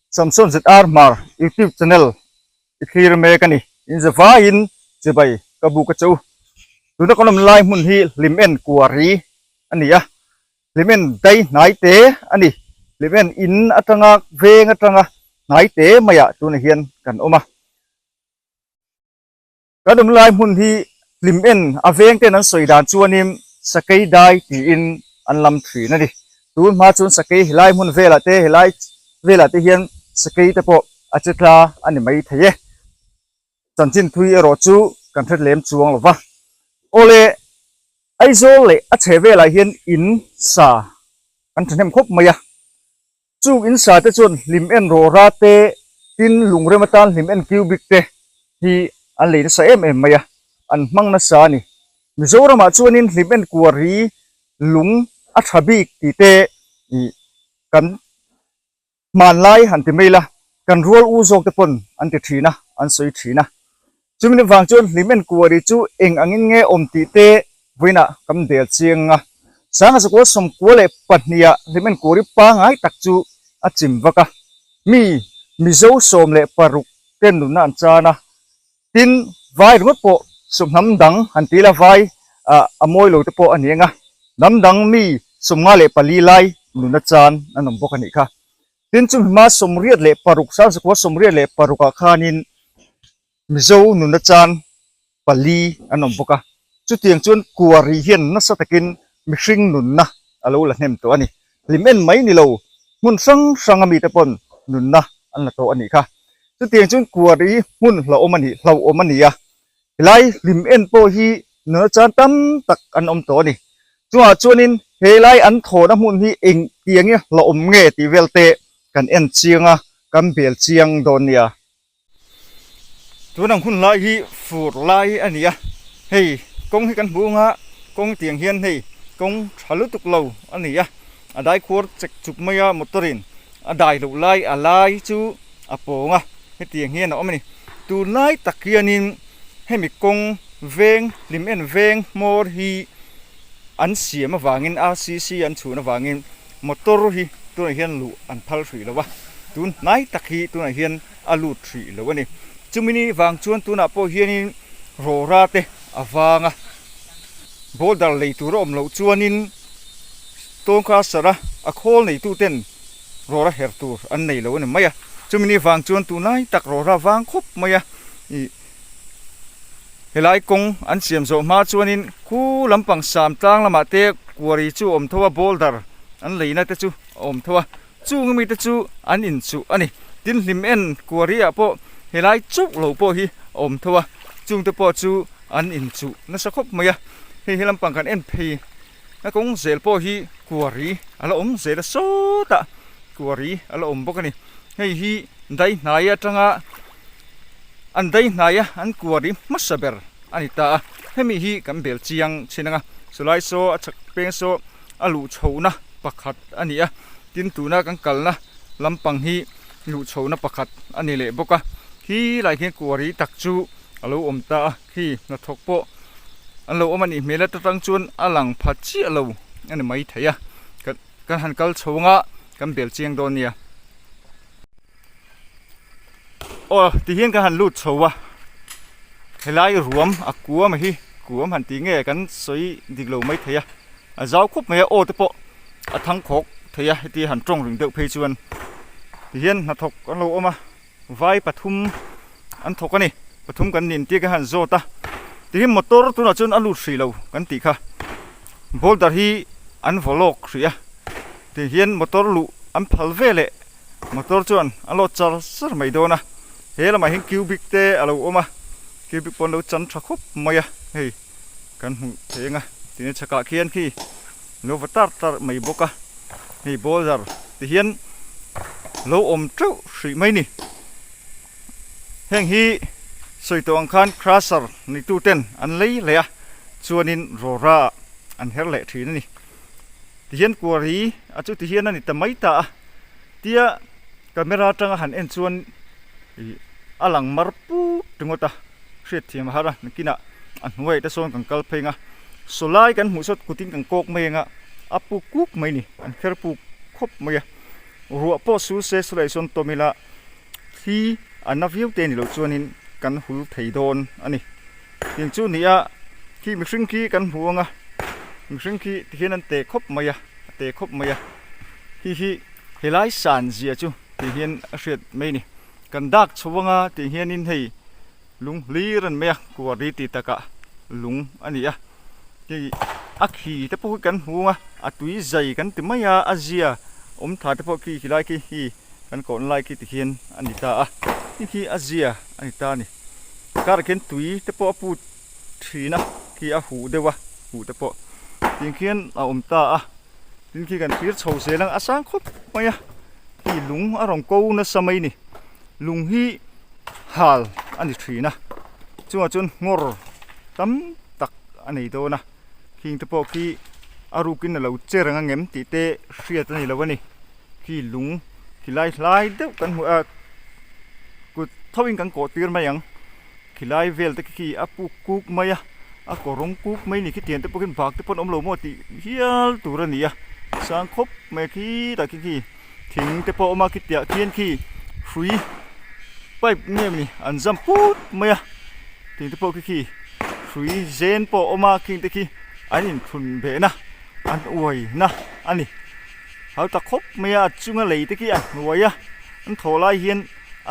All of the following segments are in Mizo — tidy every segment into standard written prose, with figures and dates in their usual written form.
Samson ZR Hmar YouTube channel i thlir mek a ni. In za vaiin chibai ka buk a che u. Tuna kan awm lai hmun hi hlim en kuari a ni a, hlim en dai hnai te a ni. Hlim en in atanga veng atanga hnai te maiah tunah hian kan awm a. Kan awm lai hmun hi hlim en a veng ten an sawi dan chuanin sakei dai tiin an lam thin a ni. Tun hma chuan sakei helai hmun velah te helai velah te hian sakei te pawh a che tla a ni mai thei e. Chanchin thui erawh chu kan hre lem chuang lo va. Awle Aizawl leh a chhe velah hian in sa an thahnem khawp mai a. Chung in sa te chuan hlim en rawra te, tin lungrem atan hlim en cubic te hi an lei nasa em em mai a, an hmang nasa a ni. Mizoramah chuanin hlim en kuar hi lung a tha bik tih te ih kan hmanlai han ti mai la, kan rual u zawk te pawn an ti thin a, an sawi thin a. Chumi vang chuan hlim en kuari chu eng angin nge awm tih te vawiinah kan bel chiang a. Sanga zakua sawmkua leh pahniha hlim en kuari pangai tak chu a chim vak a. Mi Mizo 16 te nunna an chan a. Tin, vai ringawt pawh sawm hnam dang han ti ila vai a mawi lo te pawh a ni ang a. Hnam dang mi 54 lai nunna chan an awm bawk a nih kha. Tin chumi hma 86, sangzakua 86 ah khanin Mizo nuna chan pali an awm bawk a, chutiang chuan kuari hian nasa takin mihring nunna a lo la hnem tawh a ni. Hlim en mai ni lo, hmun hrang hrang a mite pawn nunna an la tawh a nih kha. Chutiang chuan kuari hmun hlauhawm a nih, hlauhawm a ni a, helai hlim en pawh hi nuna chan tam tak an awm tawh a ni. Chungah chuanin helai an thawhna hmun hi eng tiang i hlauhawm nge tih vel te kan en chiang a, kan bel chiang dawn nia. Tun ang hun lai hi fur lai a ni a, hei kawng hi kan hmu anga kawng tiang hian hei kawng tha lutuk lo a ni a, a dai khuar chek chuk mai a motor in a dai loh lai a lai chu a pawng a hetiang hian a awm a ni. Tunlai tak hianin hemi kawng veng hlim en veng hmawr hi an siam avangin RCC an chhun avangin motor hi tunah hian luh an phal hrih lo a, tun hnai tak hi tunah hian a lut hrih lo a ni. Chumi ni vang chuan tunah pawh hianin rawra te a vang a, boulder lei tur a awm loh chuanin tawngka sara a khawl neitu ten rawra her tur an nei lo a ni mai a. Chumi ni vang chuan tunlai tak rawra vang khawp mai a, ih Helai kawng an siam zawh hma chuanin khu lampang sam tlang lamah te quarry chu a awm tho a, boulder an leina te chu a awm tho a, chung ami te chu an inchuh a ni. Tin hlim en quarry ah pawh helai chauh lo pawh hi a awm tho a, chung te pawh chu an inchuh nasa khawp mai a. Hei he lampang kan en phei a kawng zel pawh hi quarry a la awm zel a sawtah quarry a la awm bawk a ni. Hei hi dai hnai atanga. An dai hnai a, an kuar i hmasa ber a ni ta a, hemi hi kan bel chiang chin ang a, chulai saw a chhak peng saw a luh chhohna pakhat a ni a, tin tuna kan kalna lampang hi luh chhohna pakhat a ni leh bawk a, khi lai khian kuar i tak chu a lo awm ta a, khi hnathawk pawh an lo awm a nih hmel ata tang chuan a lang pha chiah lo a ni maithei a, kan han kal chho anga kan bel chiang dawn nia. Aw ti hian kan han lut chho a helai ruam a kuam a hi kuam han tih nge kan sawi dik lo mai thei a a zau khawp mai a aw te pawh a thang khawk thei a heti han tawng ring deuh phei chuan ti hian hnathawk an lo awm a vai pathum an thawk a ni pathum kan nin tir kan han zawt a ti hian motor tunah chuan a lut hrih lo kan tih kha boulder hi an vaw lawk hrih a ti hian motor luh an phal ve leh. Motor chuan a lawt char char mai dawn a, he lamah hian cubic te a lo awm a, cubic pawh an lo chan tha khawp mai a, hei kan hmuh thei ang a, tin a chhakah khian khi lo va tar tar mai bawk a, hei boulder ti hian lo awm teuh hrih mai ni. Heng hi sawi tawh ang khan crusher neitu ten an lei leh a, chuanin rawra ah an her leh thin a ni. Tihian quarry a chu tihian a ni ta mai ta a tia camera atanga han en chuan ih a lang mar puk ringawt a hriat thiam a har a nakinah a hnuaiah te sawn kan kal phei ang a sawlai kan hmuh sawn kutin kan kawk mai ang a a puk kuk mai a ni an kher puk khawp mai a. Ruah pawh sur se saw sawn tawm ila thli a na viau te ni loh chuanin kan hul thei dawn a ni. Tin chu ni a khi mihring khi kan hmu ang a, mihring khi tihian an te khawp mai a, a te khawp mai a. Hi hi helai san zia chu tihian a hriat mai a ni. Kan dak chho ang a tih hianin hei lung hlir an mai a, kuari tih takah lung a ni a. Hei a khi te pawh hi kan hmu a, a tui zai kan ti mai a, a zia awm tha te pawh khi khilai khi hi kan kawn lai khi tikhian a ni ta a, khi khi a zia a ni ta a ni. Karah khian tui te pawh a put thin a, khi a huh deuh a, huh te pawh tiang khian a awm ta a, tin khi kan thlir chho zel ang a sang khawp mai a, khi lung a rawn ko nasa mai a ni, lung hi hal a ni thin a, chungah chuan nghawr tam tak a nei dawn a, khing te pawh khi a rukin a lo che reng ang em tih te hriat a ni lo a ni, khi lung khi lai hlai deuh kan hmuh a kut tho in kan kawh tir mai ang, khi lai vel te khi a puk kuk mai a, a kaw rawng kuk mai a ni khitiang te pawh khian bak te pawh an awm lo maw tih hial tur a ni a, sang khawp mai a khitah khi khi thing te pawh a awm a khitiah khian khi hrui pipe nge maw ni an zam put mai a thing te pawh khi khi hrui zen pawh a awm a khing te khi an inthlun behna an uaina a ni hau ta khawp mai a a chunga lei te khi a hnuai a an thawh lai hian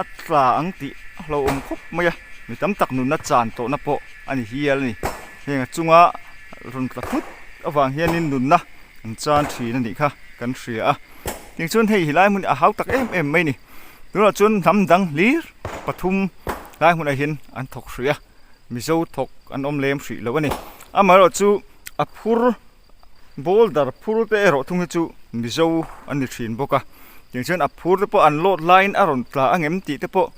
a tla ang tih a hlauhawm khawp mai a mi tam tak nunna chan tawhna pawh a ni hial a ni heng a chunga rawn tla thut avang hianin nunna an chan thin a nih kha kan hria a tiang chuan hei helai hmun hi a hau tak em em mai a ni tunah chuan hnam dang hlir pathum lai hmunah hian an thawk hrih a mizo thawk an awm lem hrih loh a ni amaherawhchu a phur boulder phur te erawh thung hi chu mizo an ni thin bawk a tiang chuan a phur te pawh an load laiin a rawn tla ang em tih te pawh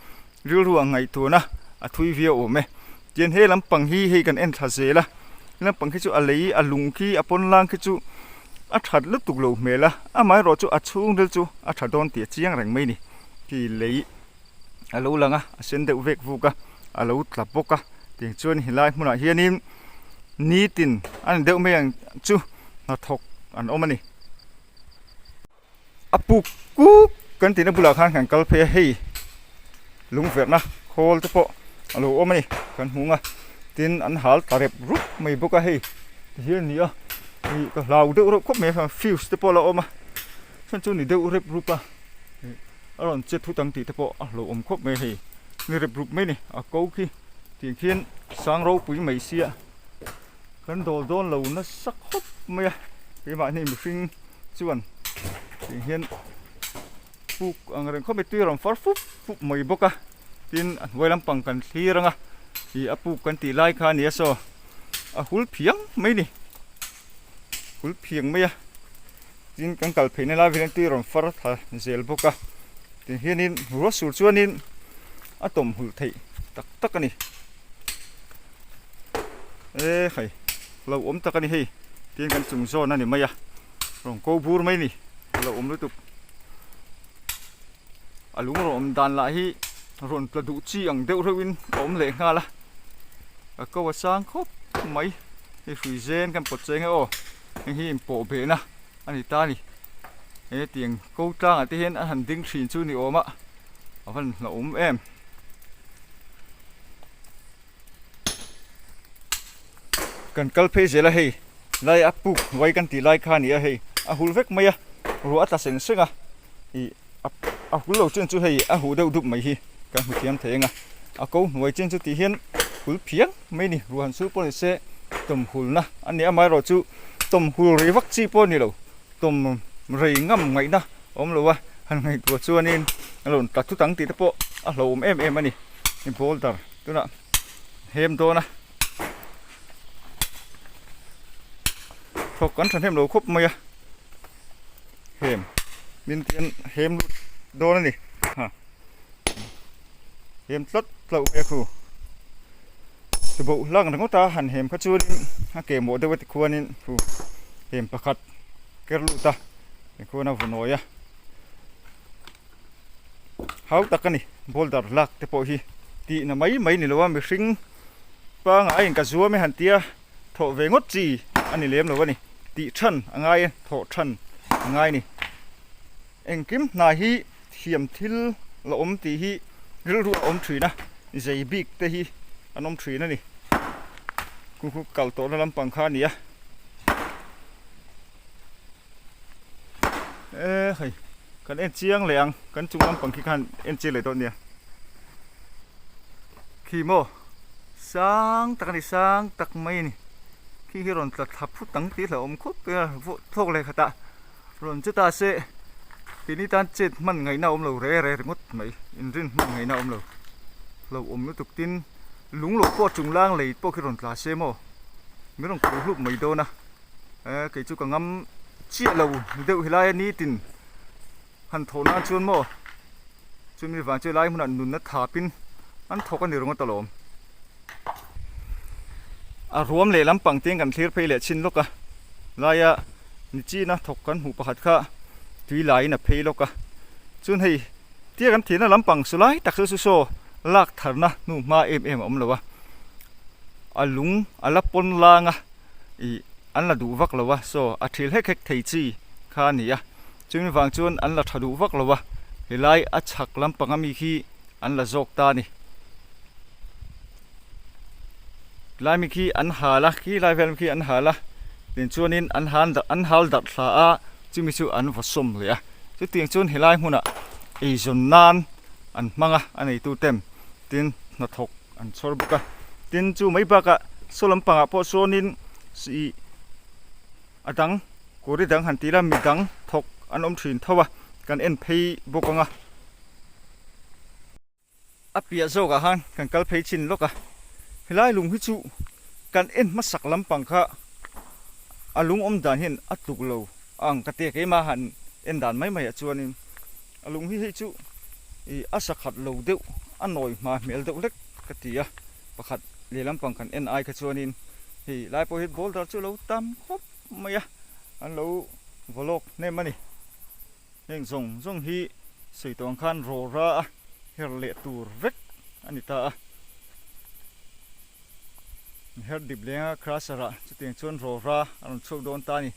rilru ang ngaihtuahna a thui viau awm e tian he lampang hi hei kan en thla zel a he lampang khi chu a lei a lung khi a pawn lang khi chu a that lutuk lo hmel a amaherawh chu a chhungril chu a tha dawn tih a chiang reng mai a ni khi lei a lo lang a a sen deuh vek vuk a a lo tla bawk a tiang chuan helai hmunah hianin nitin a ni deuh mai ang chu hnathawk an awm a ni. A puk kuk kan tihna bulah khan kan kal phei a hei lungverhna khawl te pawh a lo awm a ni kan hmu ang a tin an hal ta rep rup mai bawk a hei ti hian a ni a ih ka hlau deuh reuh khawp mai a fuse te pawh a la awm a chuan chu ni deuh rep rup a ih a rawn che thut ang tih te pawh a hlauhawm khawp mai a hei ni rep rup mai a ni a ko khi tiang khian sang ropui mai sia kan dawl dawn lo nasa khawp mai a keimahni mihring chuan tiang hian puk ang reng khawp mai tui a rawn far fup fup mai bawk a tin a hnuai lampang kan thlir ang a ih a puk kan tih lai kha a ni a saw a hul phiang mai a ni hul phiang mai a tin kan kal phei na lai velah hian tui a rawn far thla zel bawk a tiang hianin ruah sur chuanin a tawm hulh theih tak tak a ni e hei lo awm tak a ni hei tin kan chung zawn a ni mai a rawn ko bur mai a ni lo awm lutuk a lung rawn awm dan lah hi rawn tla duh chi ang deuh reuh in a awm leh nghal a a ko a sang khawp mai hei hrui zen kan pawt cheng e aw heng hi inpawh behna a ni ta a ni he tiang ko tlangah te hian a han ding thin chu ni awm a a van hlauhawm em. Kan kal phei zel a hei lai a puk hnuai kan tih lai kha a ni a hei a hul vek mai a ruah a tla seng seng a ih a hul lo chin chu hei a huh deuh dup mai hi kan hmu thiam thei ang a a ko hnuai chin chu tih hian hul phiang mai a ni ruah han sur pawh ni se tawm hulna a ni amaherawh chu tawm hul rei vak chi pawh a ni lo tawm rei ngam ngaihna a awm lo a han ngaihtuah chuanin a rawn tla thut ang tih te pawh a hlauhawm em em a ni boulder tunah hem dawn a thawk kan thahnem lo khawp mai a hem min tian hem lut dawn a ni ha hem tlat tloh mai a khu tuboh hlak ringawt a han hem kha chuanin a ke mawh deuh a tikhuanin khu hem pakhat ker lut a tikhuan a vunawi a. Hau tak a ni boulder lak te pawh hi tihna mai mai ni lo a mihring pangai in ka zuam e han tia thawh ve ngawt chi a ni lem lo a ni tih than a ngai a thawh than a ngai a ni. Engkim hna hi thiam thil la awm tih hi rilru a awm thin a, zei bik te hi an awm thin a ni. Khu khu kal tawhna lampang kha a ni a. E hei kan en chiang leh ang kan chung lampang khi khan en chiang leh dawn nia. Khi maw sang tak a ni sang tak mai a ni. Khi hi rawn tla thla phut ang tih hlauhawm khawp mai a thawk leh khatah. Rawn che ta se keini tan chet hman ngaihna a awm lo re re ringawt mai inrin hman ngaihna a awm lo hlauhawm lutuk tin lung lo pawh chung lang lei pawh khi rawn tla se maw min rawn kawh hlup mai dawn a eh kei chu ka ngam chiah lo deuh helai a nitin han thawh nan chuan maw chumi vang chu helai hmunah nunna thapin an thawk a ni ringawt alawm. A ruam leh lampang te kan thlir phei leh chhin lawk a laia nichina thawk kan hmuh pakhat kha tui laiin a phei lawk a chuan hei tia kan thirna lampang chu lai tak chu chu saw lak tharna hnu hma em em a awm lo a a lung a la pawn lang a ih an la duh vak lo a saw a thil hek hek thei chi kha a ni a chumi vang chuan an la tha duh vak lo a helai a chhak lampang ami khi an la zawk ta a ni. Lai mi khi an hal a khi lai vel khi an hal a tin chuanin an han an hal darh thla a chumi chu an vaw sawm leh a chutiang chuan helai hmunah eizawn nan an hmang a a neitu ten tin hnathawk an chhawr bawk a tin chu mai bakah saw lampangah pawh sawnin ih a dang kawri dang han tih ila midang thawk an awm thin tho a kan en phei bawk ang a. A piah zawkah khan kan kal phei chin lawk a, helai lung hi chu kan en hmasak lampang kha a lung awm dan hian a tluk lo a ang ka ti a, keimah han en dan mai mai ah chuanin a lung hi hei chu ih a sakhat lo deuh a nawi hma hmel deuh hlek ka ti a, pakhat leh lampang kan en ai kha chuanin hei lai pawh hi boulder chu a lo tam khawp mai a, an lo vaw lawk hnem a ni. Heng zawng zawng hi sawi tawh ang khan rawra a her leh tur vek a ni ta a. Her dip lenga crusher ah chutiang chuan rawra a rawn chhuak dawn ta a ni.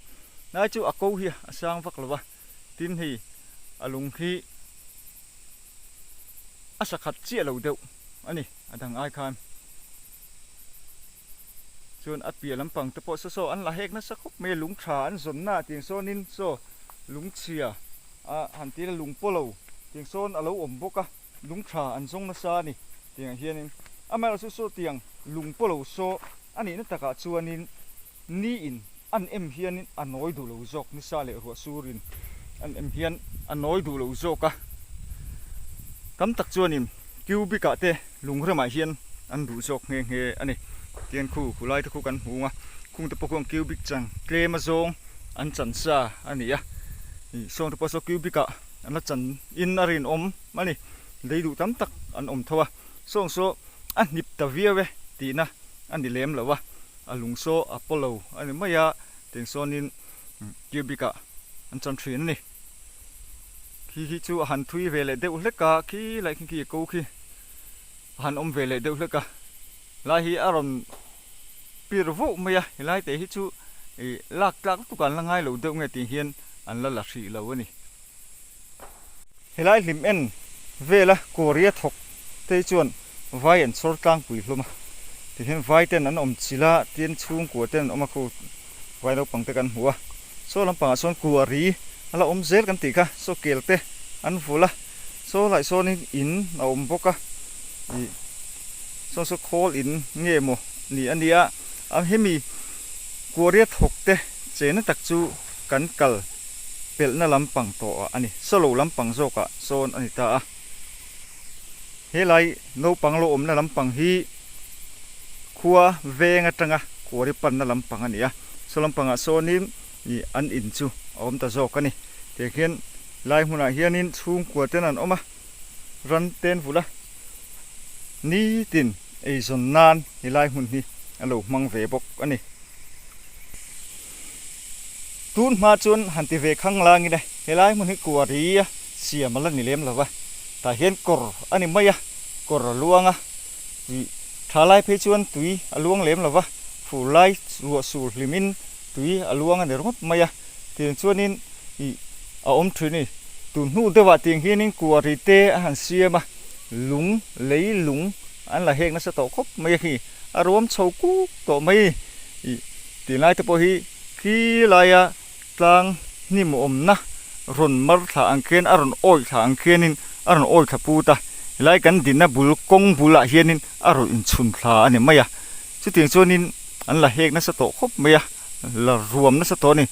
Lai chu a ko hi a sang vak lo va, tin hei a lung hi a sakhat chiah lo deuh a ni a dang ai khan. Chuan a piah lampang te pawh saw saw an la hek nasa khawp mai a, lung tha an zawn na tiang sawnin saw lungchhia a han tih ila lung pawh lo tiang sawn a lo awm bawk a, lung tha an zawng nasa a ni tiangah hianin amaherawhchu chu saw tiang lung pawh lo saw a nihna takah chuanin niin an em hianin a nawi duh lo zawk nisa leh ruah surin an em hian a nawi duh lo zawk a, tam tak chuanin cubic ah te lungremah hian an duh zawk nghe nghe a ni. Tian khu khu lai te khu kan hmu a, khung te pawh khuan cubic chan tlem a zawng an chan sa a ni a, ih sawng te pawh saw cubic ah an la chan in a rinawm a ni, lei duh tam tak an awm tho a, sawng saw a hnip ta viau e tihna a ni lem lo a, a lung saw a paw lo a ni mai a, tiang sawnin cubic ah an chan thin a ni. Khi hi chu a han thui ve leh deuh hlek a, khi lai khi khi a ko khi a han awm ve leh deuh hlek a, lai hi a rawn pir vuh mai a, helai te hi chu ih lak tlak lutuk an la ngai lo deuh nge tih hian an la la hrih lo a ni. Helai hlim en vela Korea thawk te hi chuan vai an chhawr tlangpui hlawm a, tihian vai ten an awm chilh a, tin chhungkua ten an awm a khu vai naupang te kan hmu a, saw lampangah sawn kua ri a la awm zel kan tih kha, saw kel te an vulh a, saw laiah sawnin in a awm bawk a, ih saw saw khawl in nge maw ni a nia, a hemi kuaria thawk te chena tak chu kan kal pelhna lampang tawh ah a ni, saw lo lampang zawkah sawn a ni ta a. Helai naupang lo awmna lampang hi khua veng atanga kuari panna lampang a ni a, saw lampangah sawnin ih an in chu a awm ta zawk a ni. Tiang hian lai hmunah hianin chhungkua ten an awm a, ran ten vulh a, nitin eizawn nan helai hmun hi a lo hmang ve bawk a ni. Tun hma chuan han ti ve khang langin e, helai hmun hi kuari a siam a la ni lem lo va, tah hian kawr a ni mai a, kawr a luang a, ih tha lai phei chuan tui a luang lem lo va, fur lai ruah sur hlimin tui a luang a ni ringawt mai a, tiang chuanin ih a awm thin a ni. Tun hnu deuhah tiang hianin kuari te a han siam a, lung, lei lung an la hek nasa tawh khawp mai a khi. A ruam chho kuk tawh mai. Ih tih lai te pawh hi khi laia tlang hnim awmna rawn mar thla ang khian a rawn awih thla ang khianin a rawn awih thla put a. Helai kan dinna bul kawng bulah hianin a rawn inchhun thla a ni mai a. Chutiang chuanin an la hek nasa tawh khawp mai a, la ruam nasa tawh a ni.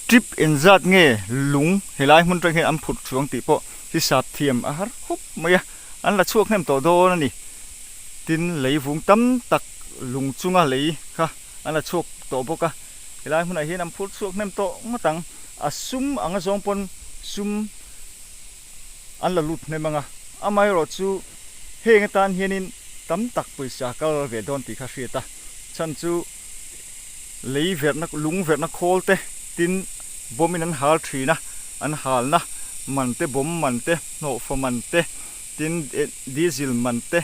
Trip engzat nge lung helai hmun atang hian an phurh chuang tih pawh hisap thiam a har khawp mai a, an la chhuak hnem tawh dawn a ni. Tin, lei vung tam tak lung chunga lei kha an la chhuak tawh bawk a, helai hmunah hian an phurh chhuak hnem tawh ngawt ang. A sum anga zawng pawn sum an la lut hnem ang a, amaherawhchu heng atan hianin tam tak pawisa kal ve dawn tih kha hriat a, chhan chu lei verhna lung verhna khawl te tin bawm in an hal thin a, an halna man te bawm man te hnawhfa man te tin diesel man te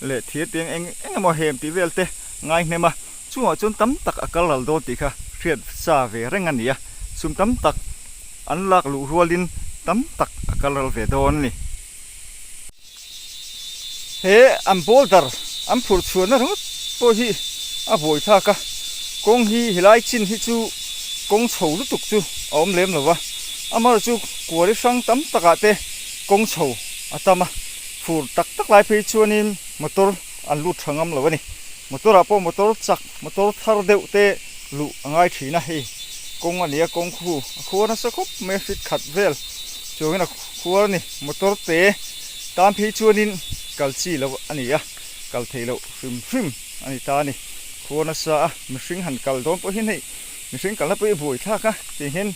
leh thir te eng eng emaw hem tih vel te ngai hnem a, chungah chuan tam tak a kal ral dawn tih kha hriat sa ve reng a ni a, sum tam tak an lak luh rualin tam tak a kal ral ve dawn a ni. He an boulder an phurh chhuahna ringawt pawh hi a buai thlak a, kawng hi helai chin hi chu kawng chho lutuk chu a awm lem lo va, amaherawhchu chu kuari hrang tam takah te kawng chho a tam a, fur tak tak lai phei chuanin motor an lut tha ngam lo a ni. Motor ah pawh motor chak motor thar deuh te luh a ngai thin a, hei kawng a ni a, kawng khu a khuar nasa khawp mai a, fit khat vel chuangin a khuar a ni, motor te tan phei chuanin kal chi loh a ni a, kal theih loh hrim hrim a ni ta a ni, khuar nasa a, mihring han kal dawn pawh hian hei mihring kalna pawh hi a buai thlak a, ti hian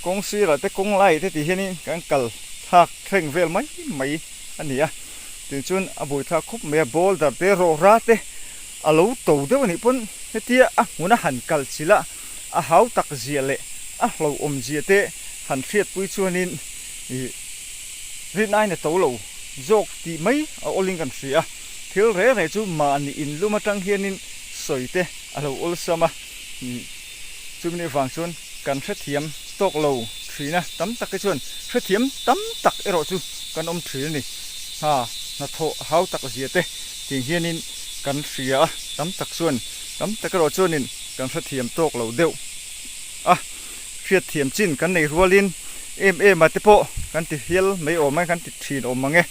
kawng sirah te kawng lai te ti hianin kan kal thlak thleng vel mai mai a ni a. Tin chuan a buaithlak khawp mai a, boulder te rawhra te a lo to deuh a nih pawn hetia a hmuna han kal chilh a, a hau tak zia leh a hlauhawm zia te han hriatpui chuanin ih rinaiin a to lo zawk tih mai a awlin kan hria a, thil reng reng chu mahni inlum atang hianin sawi te a lo awlsam a, ih chumi nih vang chuan kan hrethiam tawk lo thin a, tam tak te chuan hrethiam tam tak erawh chu kan awm thin a ni. Hna hnathawh hau tak zia te tih hianin kan hria a, tam tak chuan tam tak erawh chuanin kan hrethiam tawk lo deuh a, hriatthiam chin kan nei rualin em em a te pawh kan ti hial mai awm e, kan ti thin awm ang e.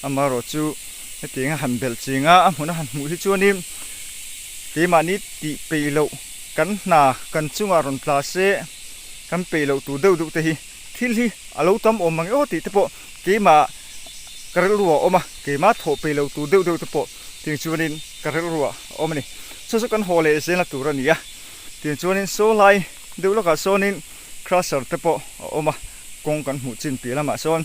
Amaherawh chu hetiang a han belh ching a, a hmun a han hmuh hi chuanin keimahni tih peih loh kan hna kan chungah rawn tla se kan peih loh tur deuh deuh te hi thil hi a lo tam awm ang e aw tih te pawh keimah ka rilru a awm a, keimah thawh peih loh tur deuh deuh te pawh tiang chuanin ka rilru a awm a ni. Chu chu kan haw leh zel na tur a ni a, tiang chuanin saw lai deuh lawkah sawnin crusher te pawh a awm a, kawng kan hmuh chin piah lamah sawn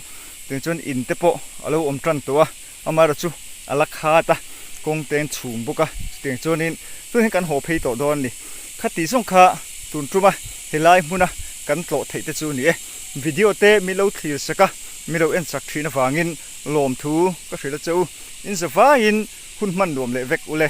tiang chuan in te pawh a lo awm tan tawh a, amaherawhchu chu a la khat a, kawng te an chhum bawk a, chutiang chuanin tun hian kan haw phei tawh dawn a ni. Khati zawng kha tun tuma helai hmuna kan tlawh theih te chu a ni e. Video te min lo thlir sak a, min lo en chak thin avangin lawmthu ka hrilh a che u. In zavaiin hun hman nuam leh vek ule.